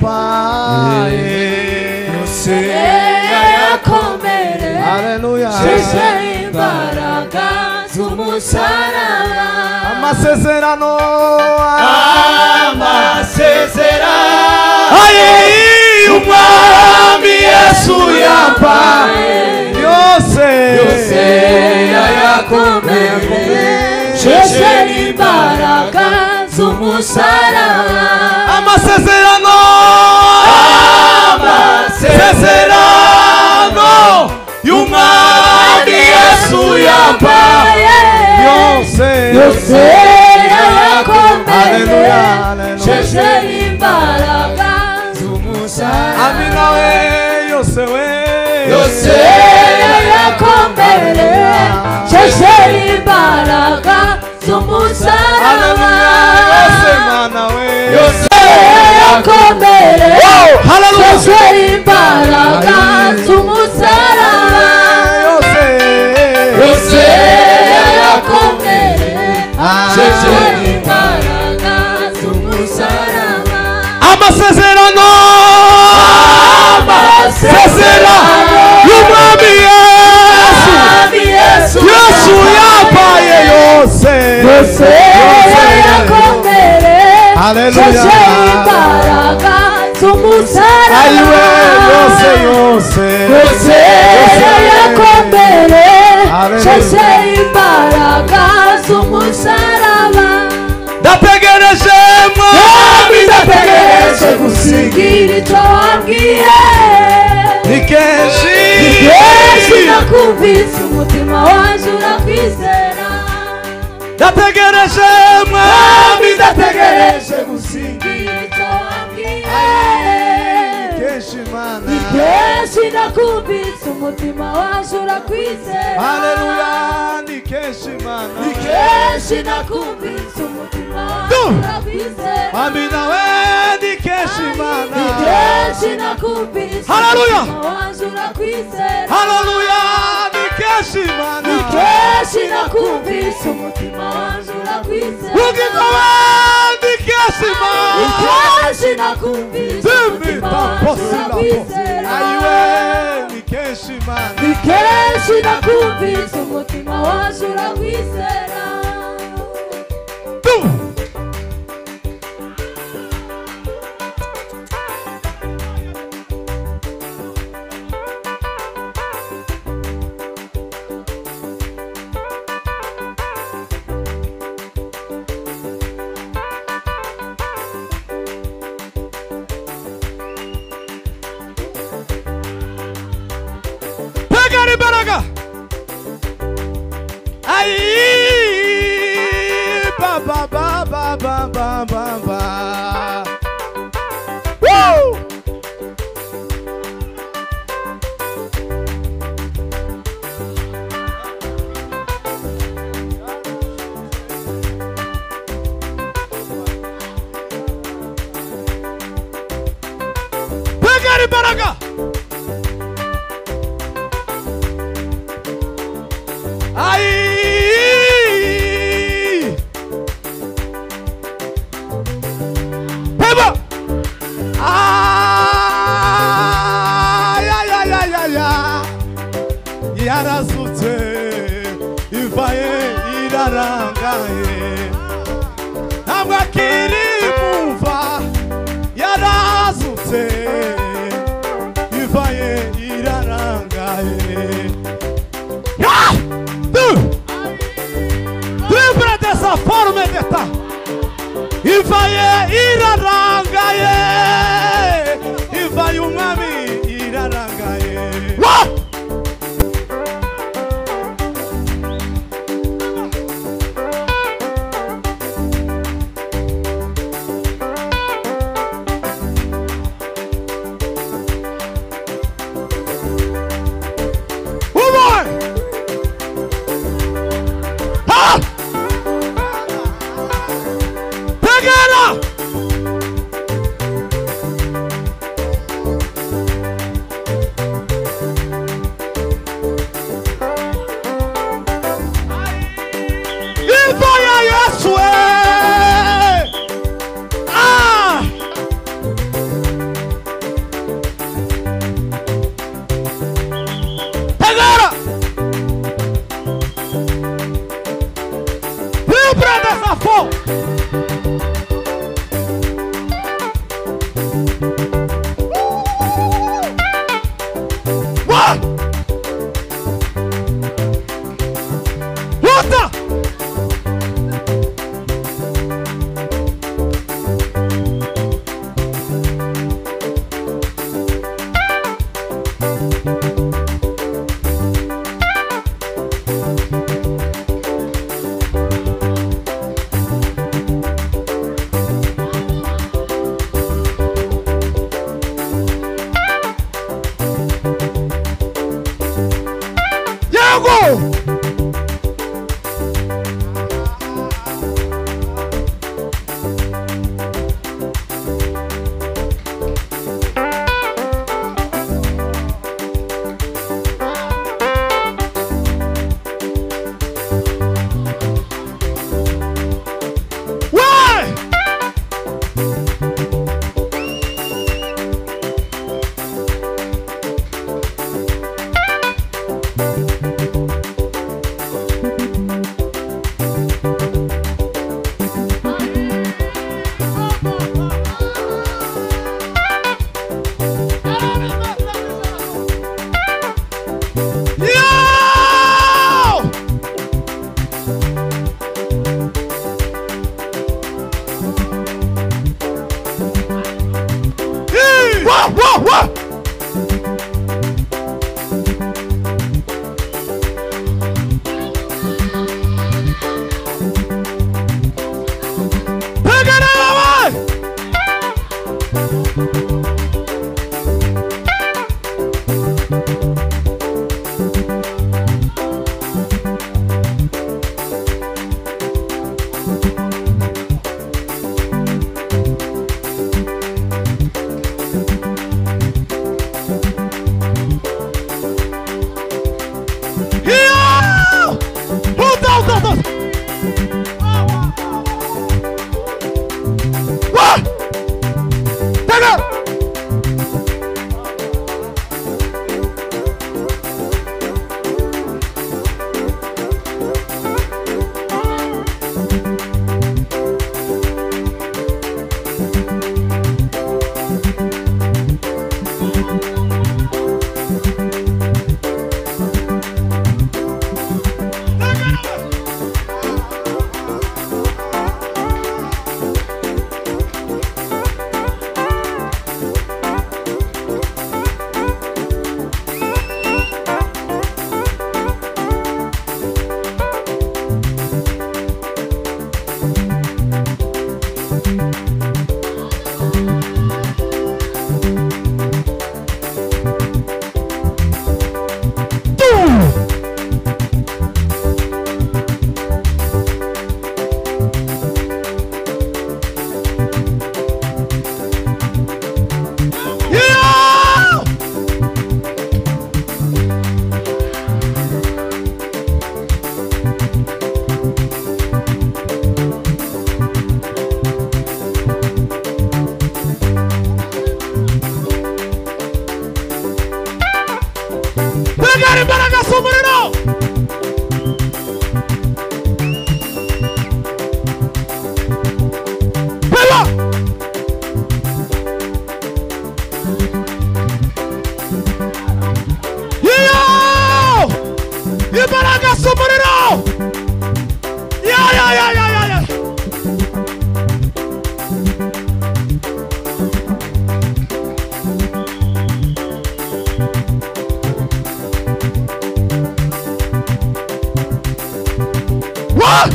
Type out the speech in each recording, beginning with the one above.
yampaye yose yayakomere. Haleluya. Sheshe imbaraga z'umusaraba. Amasezerano, amasezerano aye umwami Yesu yampaye yose, yose yayakomere. Sheshe imbaraga z'umusaraba. Amasezerano, amasezerano y'umwami Yesu yampaye yose, yose yayakomere. Haleluya, haleluya. Sheshe imbaraga z'umusaraba. Amina we, yose we, yose yayakomere. Sheshe imbaraga z'umusaraba. Haleluya, yose mana we, yose yayakomere. Haleluya. Sheshe imbaraga z'umusaraba. Yose, yose yayakomere. Sheshe imbaraga z'umusaraba. Amasezerano, amasezerano y'umwami Yesu, Yesu yampaye yose, yose yayakomere. Haleluya. Sheshe imbaraga z'umusaraba. Ayiwe, yose, yose, yose yayakomere. Haleluya. Sheshe imbaraga z'umusaraba. Ndategereje mwami, Ndategereje gusigira icyo wambwiye. Ni kenshi, Kenshi nakumvise umutima wanje urakwizera. Ndategereje mwami, Ndategereje gusigira icyo wambwiye. Kenshi mana, Kenshi nakumvise umutima wanje urakwizera. Haleluya, ni kenshi mana, Kenshi nakumvise umutima wanje urakwizera. Amina we, ni kenshi mana, Kenshi nakumvise Haleluya. umutima wanje urakwizera. Haleluya, ni kenshi mana, Kenshi nakumvise umutima wanje urakwizera. Ugize we, ni kenshi mana, Kenshi nakumvise umutima wanje urakwizera. Ayiwe, ni kenshi mana, Kenshi nakumvise umutima wanje urakwizera. Pegari baraga. Ai, ba ba ba ba ba ba ba ba. Woo! Pegari baraga. Ai! Peba! Ai, ai, ai, ai, ai, ai. Yarazutse, ivaye irarangaye. Ntabwo akiri muva, yarazutse, ivaye irarangaye. Ah! Two! Ongera imbaraga z'umuriro. Beba. Iyo! Imbaraga z'umuriro. Ya ya ya ya ya ya. What?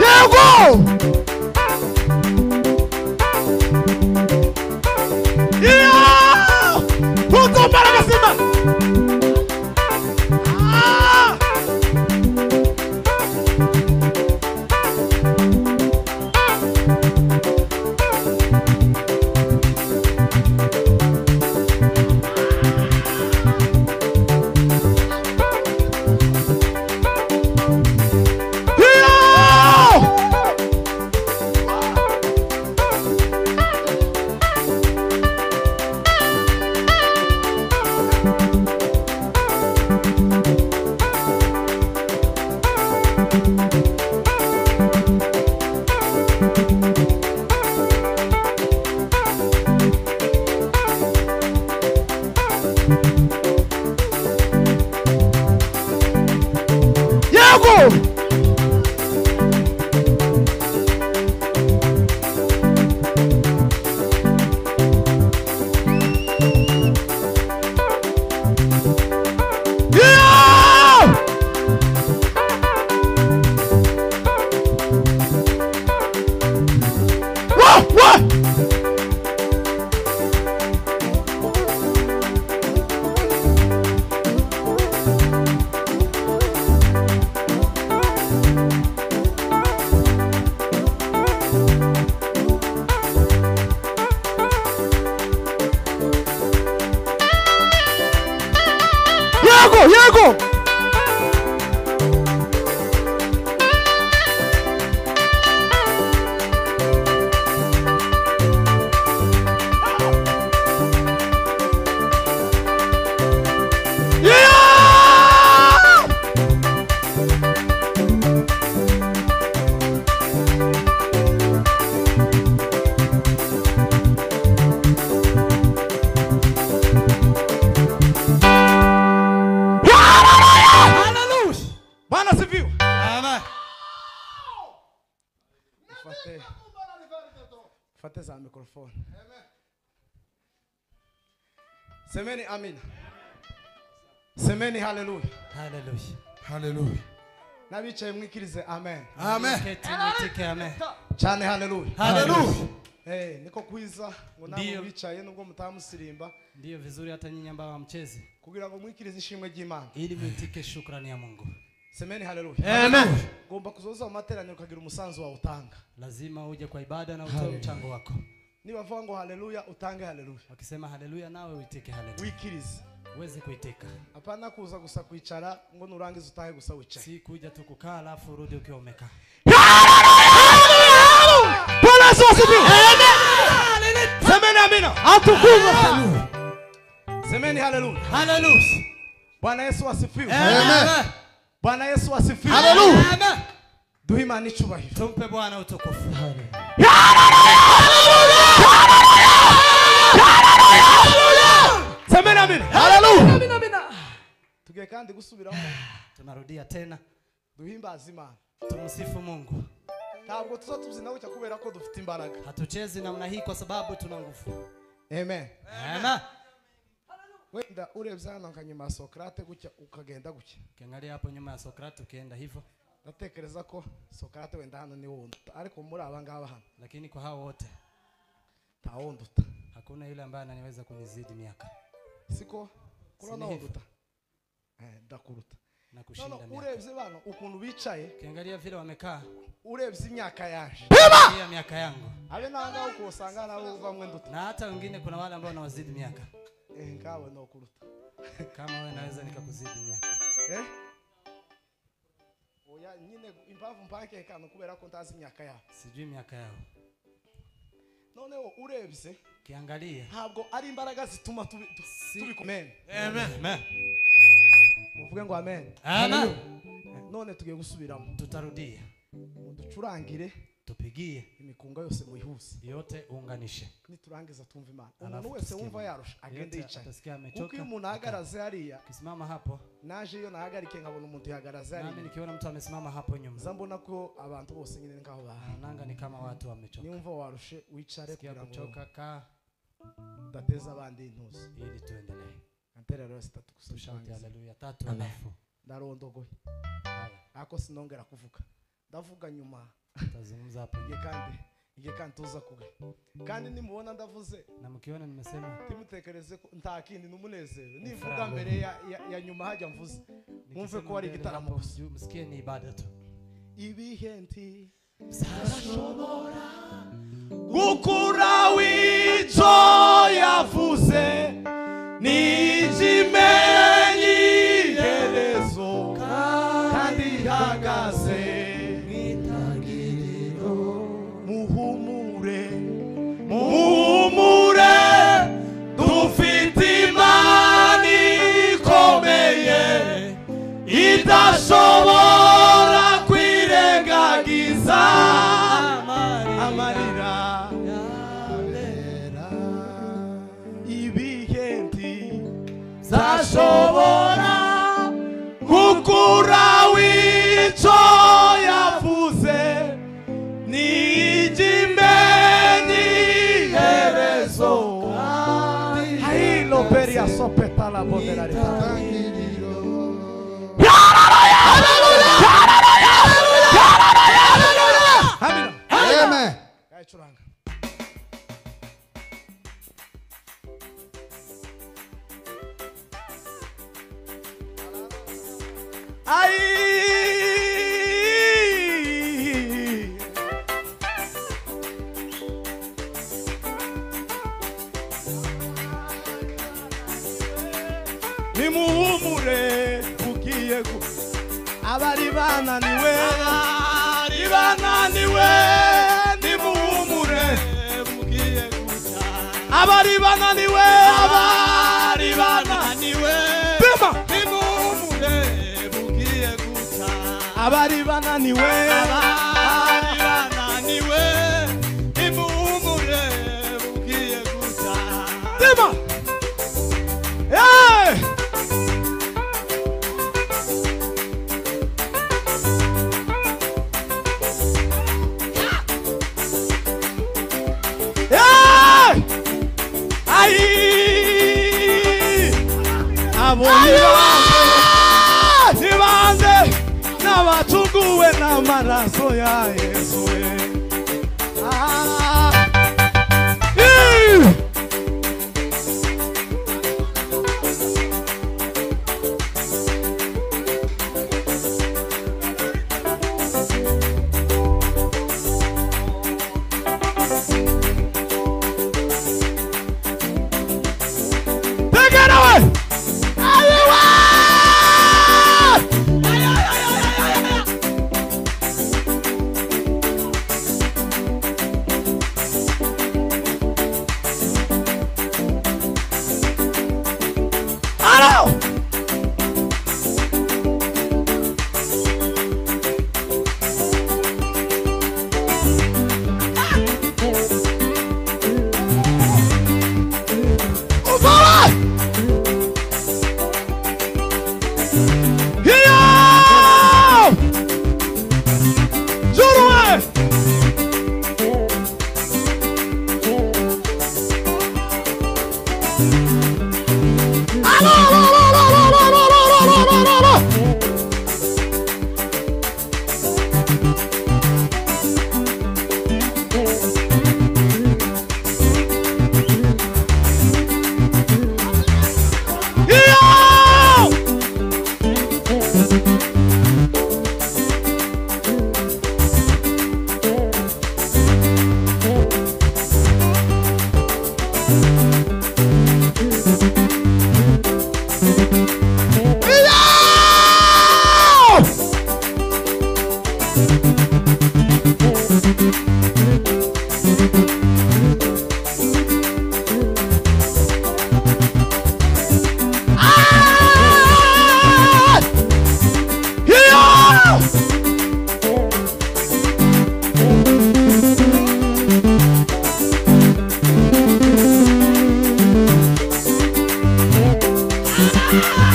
Yego! Yeah! Tuzo imbaraga z'Imana. Ah! Yeah! Yego! Yeah! Whoa, whoa! Yego, yego! Yeah! Hallelujah. Bwana asifiwe. Amen. Fate za microphone. Semeni amina. Semeni haleluya. Hallelujah. Hallelujah. N'abicaye mwikirize amen. Amen. Keti mwitike amen. Cyane haleluya. Hallelujah. Niko kwiza ngo namwe Ndiyo. bicaye nubwo mutamusirimba Ndiyo vizuri hata nyinyi ambao hamchezi kugira ngo mwikirize ishimwe ry'Imana. ili mwitike shukrani ya Mungu. Semeni haleluya. Amen. Ugomba kuzoza mu materaniro ukagira umusanzu wawe utanga. Lazima uje kwa ibada na utoe mchango wako. Nibavuga ngo haleluya utange haleluya. Wakisema haleluya nawe uitike haleluya. Wikirize. Uweze kuitika. Hapana kuza gusa kwicara ngo nurangize utahe gusa wicaye. Si kuja tu kukaa alafu urudi ukiwa umekaa. Bwana Yesu asifiwe. Semeni amina. Atukuzwe. Semeni haleluya. Haleluya. Bwana Yesu asifiwe. Amen. Bwana Yesu asifiwe. Hallelujah. Amen. Duhe Imana icyubahiro. Tumpe Bwana utukufu. Semeni amina. Hallelujah. Tugiye kandi gusubiramo Tunarudia tena. duhimbaze Imana. Tumsifu Mungu. Ntabwo tuza tubyina gutya kubera ko dufite imbaraga. Hatuchezi namna hii kwa sababu tuna nguvu. Amen. Amen. Wenda urebye hano nka nyuma ya Sokrate gutya ukagenda gutya. Ukiangalia hapo nyuma ya Sokrate ukienda hivyo, Ndatekereza ko Sokrate wenda hano ni wunduta, ariko muri aba ngaba hano lakini kwa hao wote ntawunduta. hakuna yule ambaye ananiweza kunizidi miaka. Siko kurona Sinihivo. wunduta. Ndakuruta. Na kushinda miaka. Urebye bano ukuntu bicaye, ukiangalia vile wamekaa, urebye imyaka yaje, pia miaka yangu. Abe nanga uko usanga nabo bamwe nduta. Na hata wengine kuna wale ambao nawazidi miaka. Ngawe no kuruta. Kama wewe naweza nikakuzidi miaka. Oya nyine impamvu mpake kano kubera ko ntazi imyaka yabo. Sijui miaka yao. None urebye, ukiangalia, ntabwo ari imbaraga zituma tubikomene. Amen. Muvuge ngo amen. Amen. None tugiye gusubiramo. Tutarudia. Muducurangire, tupigie imikunga yose muyihuze. Yote uunganishe. Niturangiza tumve Imana. Umuntu wese wumva yarusha agende yicaye. Kuko iyo umuntu ahagaraze hariya, ukisimama hapo, naje iyo nahagarike nkabona umuntu yahagaraze hariya. Nami nikiona mtu amesimama hapo nyuma, zambona ko abantu bose nyine nkaho nanga ni kama watu wamechoka. Niumva warushe wicare kugira ngo kuchoka ka udateza abandi intuzi. Ili tuendelee. Antera rero sitatu kushangiza. Haleluya tatu alafu. Ndarondogoye. Ako sinongera kuvuga. Ndavuga nyuma. Tazungumza hapo. Igihe kandi tuza kuga. Kandi nimubona ndavuze, na mkiona nimesema, timutekereze ko nta kindi numunezero. Nivuga mbere ya nyuma hajya mvuze. Mwumve ko ari igitaramo gusa. Msikie ni ibada tu. Ibihe nti zashobora gukura w'icyo yavuze nijimenye iherezo kandi ihagaze mwitangiriro. Muhumure, muhumure, dufite Imana ikomeye idashobora kwirengagiza amarira yabera. Ibihe nti zashobora gukura w'icyo yavuze nijimenye iherezo. Hailo peria sopeta la bodera. Amen. Gayicuranga. Ai! Nimuhumure ugiye gu abari bananiwe, abari bananiwe, nimuhumure ugiye guca. Abari bananiwe, abari bananiwe, Bema! Nimuhumure ugiye guca. Abari bananiwe, abari bananiwe, nimuhumure ugiye guca. Bema! Hey! Hey! Ai! Abo ni bande n'abacunguwe n'amaraso ya Yesu. Ah! Take it away! Ayiwa! Yes.